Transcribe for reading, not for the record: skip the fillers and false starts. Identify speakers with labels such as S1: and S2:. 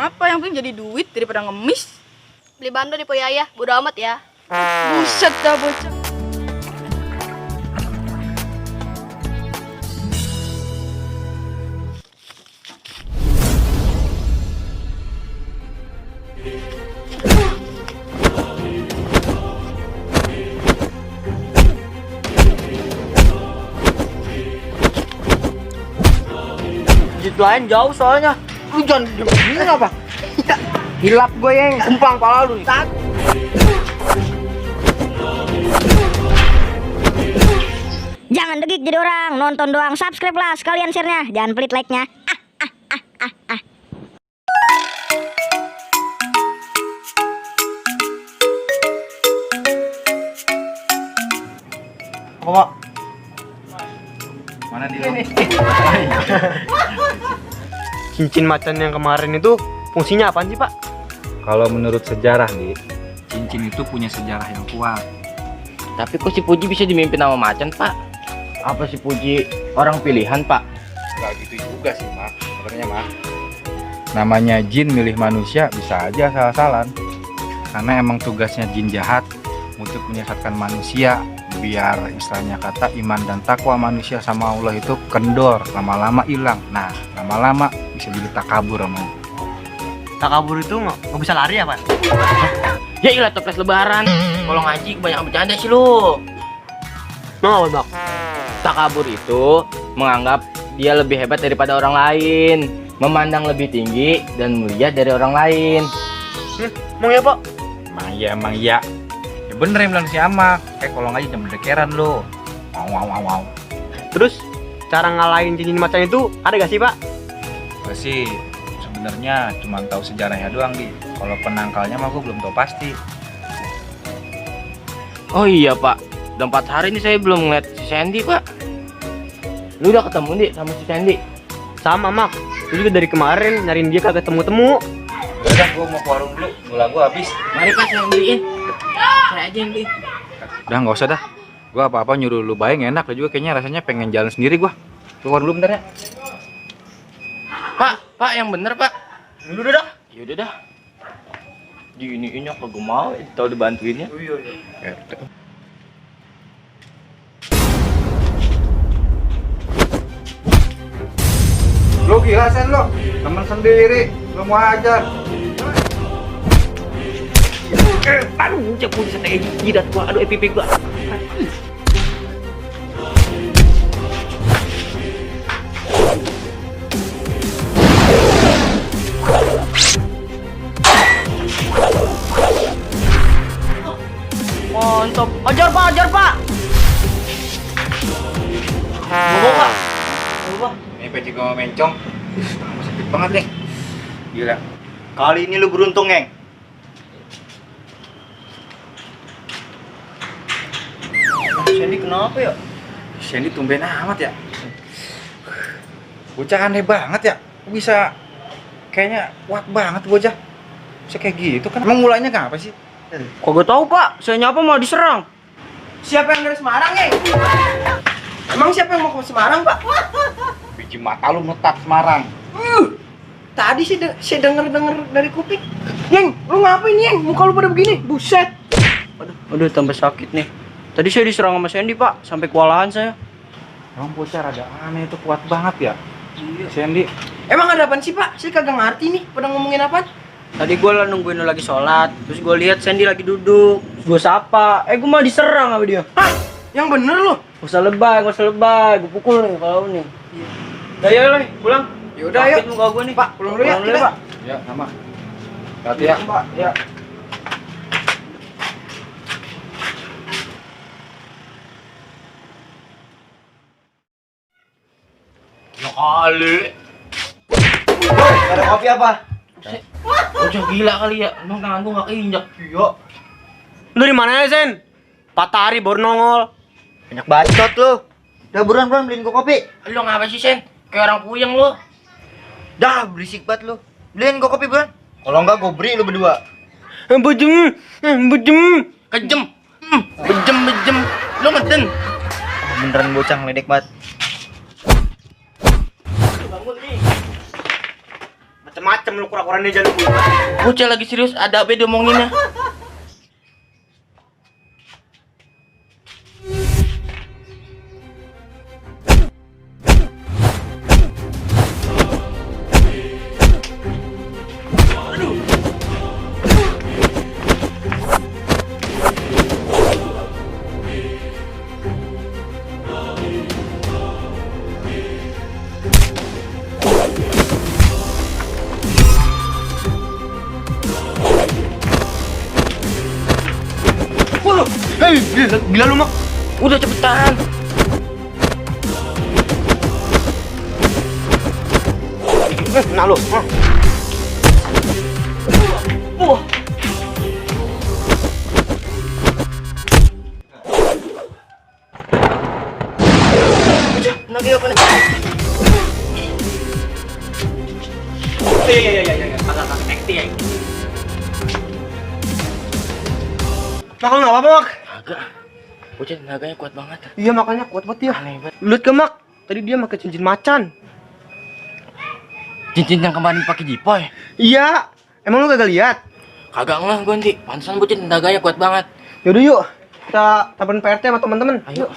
S1: apa? Yang penting jadi duit daripada ngemis.
S2: Beli bando di Poyaya, bodo amat ya.
S1: Buset dah bocah.
S3: Masjid lain jauh soalnya. Lu jangan diem apa? Hilap gue yang kumpang pala lu nih.
S4: Jangan degik jadi orang, nonton doang, subscribe lah sekalian share-nya, jangan pelit like-nya.
S5: Kok mana dia?
S3: Cincin macan yang kemarin itu fungsinya apaan sih, Pak?
S5: Kalau menurut sejarah nih, cincin itu punya sejarah yang kuat.
S6: Tapi kok si Puji bisa dimimpin sama macan, Pak? Apa si Puji orang pilihan, Pak?
S5: Gak gitu juga sih, Mak. Sebenarnya, Mak. Namanya jin milih manusia bisa aja salah-salan. Karena emang tugasnya jin jahat untuk menyesatkan manusia, biar istilahnya kata iman dan takwa manusia sama Allah itu kendor, lama-lama hilang. Nah, lama-lama bisa jadi takabur namanya.
S3: Takabur itu nggak bisa lari ya, Pak?
S6: Ya ilah toples lebaran. Kalau ngaji kebanyakan bercanda sih lu.
S3: Mau apa, Bang?
S6: Takabur itu menganggap dia lebih hebat daripada orang lain, memandang lebih tinggi dan mulia dari orang lain.
S3: Mau ya, Pak?
S5: Emang iya. Ya bener yang bilang si Amak. Kalau ngaji jangan berdekeran lo. Wow.
S3: Terus cara ngalahin cincin macan itu ada gak sih, Pak?
S5: Gue sih sebenarnya cuma tahu sejarahnya doang di. Kalau penangkalnya mah gue belum tahu pasti.
S6: Oh iya, Pak. Udah 4 hari ini saya belum ngeliat si Sandy, Pak. Lu udah ketemu nih sama si Sandy?
S3: Sama, Mak. Gue juga dari kemarin nyariin dia kagak temu-temu.
S5: Udah, gue mau ke warung dulu. Gula gue habis.
S6: Mari, Pak, saya yang beliin. Saya aja yang beliin.
S5: Udah nggak usah dah. Gue apa-apa nyuruh lu bayang enak. Lu juga kayaknya rasanya pengen jalan sendiri gue. Keluar dulu bentar ya.
S6: Pak, yang bener, Pak.
S3: Udah dah.
S6: Yaudah dah. Ini aku gak mau, tau dibantuinnya.
S5: Ya, lu gila Sen lo, temen sendiri, lu mau ajar.
S3: Aduh, cek bisa kayak jidat gua. Aduh, EPP gua.
S6: Mantap. Ajar, Pak, ajar, Pak.
S3: Mau, Pak?
S5: Ini peci gue mau mencong. Sakit banget nih. Gila.
S3: Kali ini lu beruntung, Ngeng.
S5: Sandy kenapa ya? Sandy tumben amat ya. Bocah aneh banget ya. Bisa kayaknya kuat banget bocah. Bisa kayak gitu kan? Emang mulanya kenapa sih?
S3: Kok gue tahu, Pak? Saya nyapa malah diserang.
S1: Siapa yang dari Semarang, Ngeng? Emang siapa yang mau ke Semarang, Pak?
S5: Biji mata lu metak Semarang.
S1: Tadi sih saya denger dari kuping. Ngeng, lu ngapain, Ngeng? Muka lu pada begini. Buset.
S3: Aduh, tambah sakit nih. Tadi saya diserang sama Sandy, Pak. Sampai kewalahan saya.
S5: Emang bocah rada aneh itu kuat banget ya. Iya. Sandy.
S1: Emang ada apaan sih, Pak? Saya kagak ngerti nih. Pada ngomongin apaan?
S3: Tadi gue nungguin lu lagi sholat. Terus gue lihat Sandy lagi duduk. Gue sapa. Gue malah diserang sama dia.
S1: Hah? Yang bener lu?
S3: Gak usah lebay. Gue pukul nih kalau nih. Udah ya nih, pulang.
S1: Yaudah, yuk.
S3: Sakit muka gue nih.
S1: Pak, pulang dulu ya, kita.
S3: Pak.
S5: Ya, sama. Hati ya.
S1: Pak, ya.
S6: Ya kali.
S3: Ada kopi apa?
S6: Bocah gila kali ya. Emang tangan gua gak keinjak.
S3: Iya. Lu dari mana ya, Sen? 4 hari baru nongol. Banyak bacot lu. Udah buruan beliin gua kopi.
S6: Lu ngapa sih, Sen? Kayak orang puyeng lu.
S3: Dah, berisik banget lu. Beliin gua kopi, buruan. Kalau enggak gua beri lu berdua. Bejem.
S6: Kejem. Bejem. Lu ngeden.
S3: Beneran bocah ngeledek banget.
S6: Bangun nih.
S3: Macem-macem lu kura-kuranya jangan lu.
S6: Bocah lagi serius, ada apa diomonginnya?
S3: Wah, hei, gila lu, Mak.
S6: Udah cepetan.
S3: Nah lu. Wah.
S6: Nagi apa nih?
S3: Iya. Agak acting. Mak, lu nggak apa-apa, Mak?
S6: Agak. Bocah naganya kuat banget.
S3: Iya, makanya kuat banget ya.
S6: Aneh banget.
S3: Lu liat ke, Mak? Tadi dia pakai cincin macan.
S6: Cincin yang kemarin pakai jipoy.
S3: Iya. Emang lu kagak lihat?
S6: Kagak ngeh gue nanti. Pantesan bocah naganya kuat banget.
S3: Yaudah yuk, kita samperin PRT sama teman-teman.
S6: Ayo.